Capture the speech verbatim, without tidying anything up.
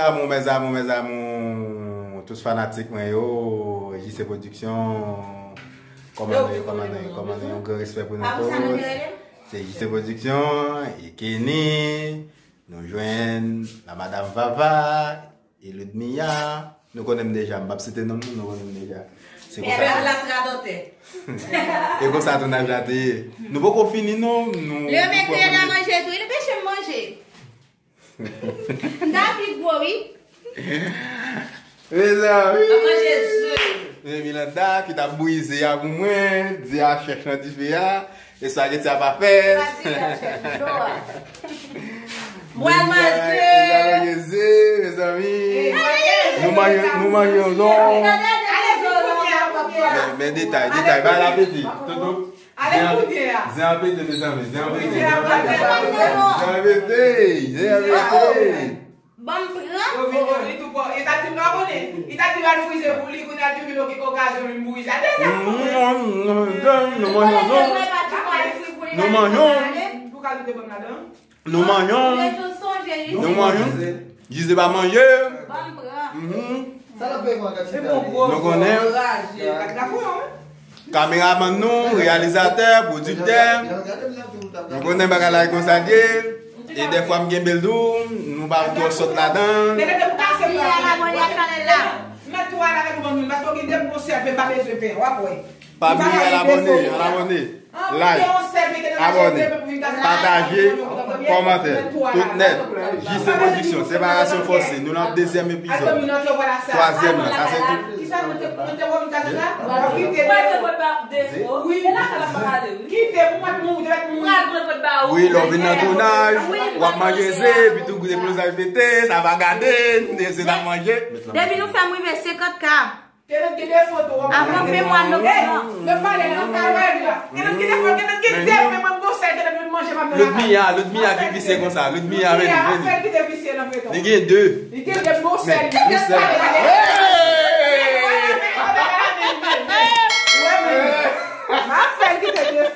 Amour, mes amours, mes amours, tout fanatik mwen yo, J C Production, kòman nou ye, kòman nou ye, kòman nou ye, yon gran respè pou nou tout. Se J C Production, e Kenny, nou jwenn la madam Vava, e Ludmilla, nou konnen m deja, m p ap site non nou, nou konnen m deja. Se konsa. E konsa tounaj la te ye. Nou poko fini non, nou. Lè men kreye la manje tou, li peche m manje. M ta pi gwo, wi. Mezanmi. M ap manje ze. Men Milanda ki t ap bouyi ze a pou mwen, ze a chèch nan dife a, espageti a pa fèt. Pa di a chèch, dlo a. M pral manje. Mezanmi, mezanmi. Nou manje, nou manje yon zon. Men, men detay, detay, bay lapeti. Toto. Ale kounye a. Zen an pete, mezanmi. Zen an pete. Zen an pete. Zen an pete. Ban m pran. Yo vin yo, li tou pò. Li ta di m abòne. Li ta di m al frize pou li, kounye a li vin okazyon vin bourize. Gade sa. Nou manyen, nou manyen. Pou ka vide ban m ladan. Nou manyen. Nou manyen. Jis pa manje. Ban m pran. Mhm. Nou konnen. Kameramann nou, reyalizatè, pwodiktè. Nou konnen bagay la e konsa l ye. E dèfwa m kenbe l tou, nou pa twò sòt ladan. Pa bliye al abòne, al abòne. Like, abòne. Pataje, kòmante. Tout nèt. J C Production, separasyon fòse. Nou nan dezyèm epizòd. Twazyèm nan, sa se tout. Wi, lè w vin nan tounaj, w ap manje ze, epi tou deklozay pete, sa va gade, de ze n ap manje. Depi nou fè m rive senkant K. Kenneth gen de foto, w ap... Avan fen mwa novanm nan. Yo pale nan kawèl la. Kenneth gen de foto, Kenneth gen de, men mwen m gon sèl, Kenneth vin manje m ap nan lakay. Ludmilla, Ludmilla ki visye konsa. Ludmilla, vini, vini. Li gen de. Li gen de, m gon sèl. Li gen de. M ap fè l kite de foto.